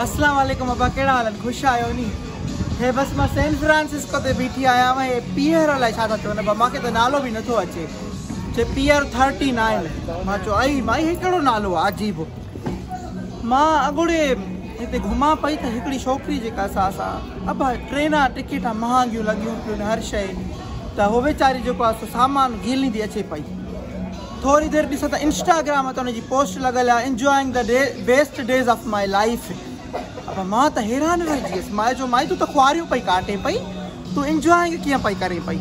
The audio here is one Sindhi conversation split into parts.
اسلام عليڪم ابا، ڪهڙا حال آهن؟ خوش آهيو ني؟ هي بس مان سين فرانسسڪو تي بيٺي آهيان. هي پيئر الائي ڇا ٿا چون ابا، مانکي ته نالو به نٿو اچي. چي پيئر 39. مان چيو ائي مائي، هي ڪهڙو نالو آهي عجيب. مان اڳوڙي هتي گهمان پئي ته هڪڙي ڇوڪري جيڪا سا اسان ابا ٽرينا ٽڪيٽا مهانگيون لڳيون پيون هر شيء، ته هو ويچاري جيڪو آهي سو سامان گهليندي اچي پئي. ٿوري دير ڏسان ته انسٽاگرام تي ان جي پوسٽ لڳل آهي، enjoying the best days of my life. ابا مان ته حيران رهجي ويس. مان چيو مائي، تون ته خواريون پئي ڪاٽين پئي، تون انجوائنگ ڪيئن پئي ڪرين پئي؟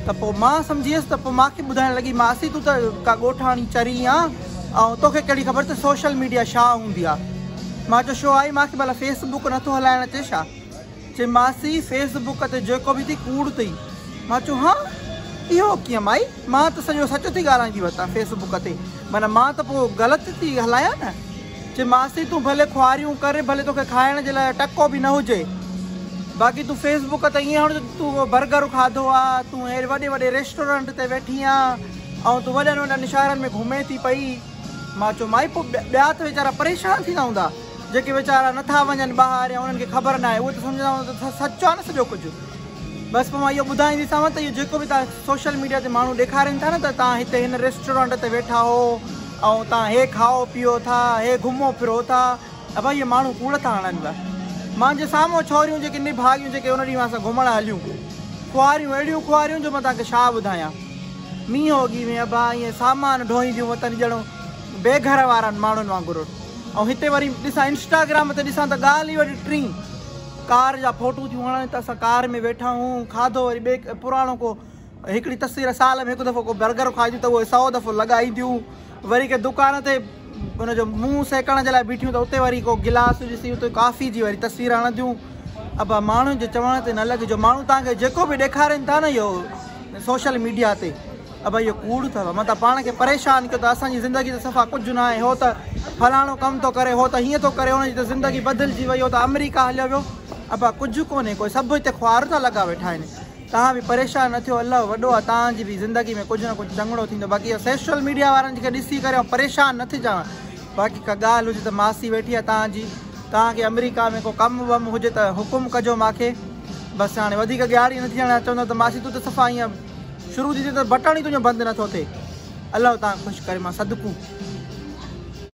ته پوء مان سمجهي ويس. ته پوء مان کي ٻڌائڻ لڳي، ماسي تون ته ڪا ڳوٺاڻي چري آن ۽ توکي ڪهڙي خبر ته سوشل ميڊيا ڇا هوندي آ. مان چيو شو آئي، مان کي ڀلا فيس بڪ نٿو هلائڻ اچي ڇا؟ چي ماسي فيس بڪ تي جيڪو به ٿي ڪوڙ اٿئي. مان چيو ها، اهو ڪيئن مائي؟ مان ته سڄو سچ ٿي ڳالهائيندي وتان فيس بڪ تي، معنيٰ مان ته پوء غلط ٿي هلايان نه؟ چي ماسي تون ڀلي خواريون ڪر، ڀلي توکي کائڻ جي لاء ٽڪو به نه هجي، باقي تون فيس بڪ تي ائين هڻ جو تون برگر کاڌو آ، تون هيڏي وڏي وڏي ريسٽورنٽ تي ويٺي آن ۽ تون وڏن وڏن شهرن ۾ گهمين ٿي پئي. مان چيو مائي پوء ٻيا ته ويچارا پريشان ٿيندا هوندا، جيڪي ويچارا نٿا وڃن ٻاهر يا انهن کي خبر ناهي، اهي ته سمجهندا هوندا ته سچ آ نه سڄو ڪجهه. بس پوء مان اهو ٻڌائينديسانو ته اهو جيڪو به توهان سوشل ميڊيا تي ماڻهو ڏيکارين ٿا نه ته توهان هتي هن ريسٽورنٽ تي ويٺا هو ۽ توهان هي کائو پيئو ٿا، هي گهمو ڦرو ٿا، ابا اهي ماڻهو ڪوڙ ٿا هڻن. مانجي سامهون ڇوريون جيڪي نڀاڳيون جيڪي ان ڏينهن مان سان گهمڻ هليون، خواريون اهڙيون خواريون جو مان توهان کي ڇا ٻڌايان. مينهن وڳي ۾ ابا ائين سامان ڍوئينديون وتن ڄڻ بي گهر وارن ماڻهن وانگر. ۽ هتي وري ڏسان انسٽاگرام تي ڏسان ته ڳالهه ئي وري ٽين، ڪار جا فوٽو ٿيون هڻن ته اسان ڪار ۾ ويٺا هون کاڌو، وري ٻئي پراڻو ڪو هڪڙي تصوير سال ۾ هڪ دفعو ڪو برگر کائينديون ته اهي 100 دفعو لڳائينديون. وري ڪنهن دڪان تي ان جو منهن سيڪڻ جي لاء بيٺيون ته اتي وري ڪو گلاس ڏسي اتي ڪافي جي وري تصوير هڻنديون. ابا ماڻهن جي چوڻ تي نه لڳجو. ماڻهو توهان کي جيڪو به ڏيکارين ٿا نه اهو سوشل ميڊيا تي، ابا اهو ڪوڙ اٿو. متان پاڻ کي پريشان ڪيو ته اسان جي زندگي ته صفا ڪجهه نه آهي، هو ته فلاڻو ڪم ٿو ڪري، هو ته هيئن ٿو ڪري، هن جي ته زندگي بدلجي وئي، هو ته آمريڪا هليو ويو. ابا ڪجهه ڪونهي ڪوئي، سڀ هتي خوار ٿا لڳا ويٺا آهن. توهان به پريشان نه ٿيو، الله وڏو آهي، توهان جي به زندگي ۾ ڪجهه نه ڪجهه چڱڙو ٿيندو. باقي اهو سوشل ميڊيا وارن کي ڏسي ڪري پريشان نه ٿجان. باقي ڪا ڳالهه هجي ته ماسي ويٺي آهي توهان جي، توهان کي آمريڪا ۾ ڪو ڪم وم هجي ته حڪم ڪجو ماکي. بس هاڻي وڌيڪ ڳاڙي نه ٿي هڻان، چوندو ته ماسي تون ته صفا ائين شروع ٿي ٿي ته بٽڻ ئي تنهنجو بند نٿو ٿئي. الله توهان خوش ڪري، مان صدقو.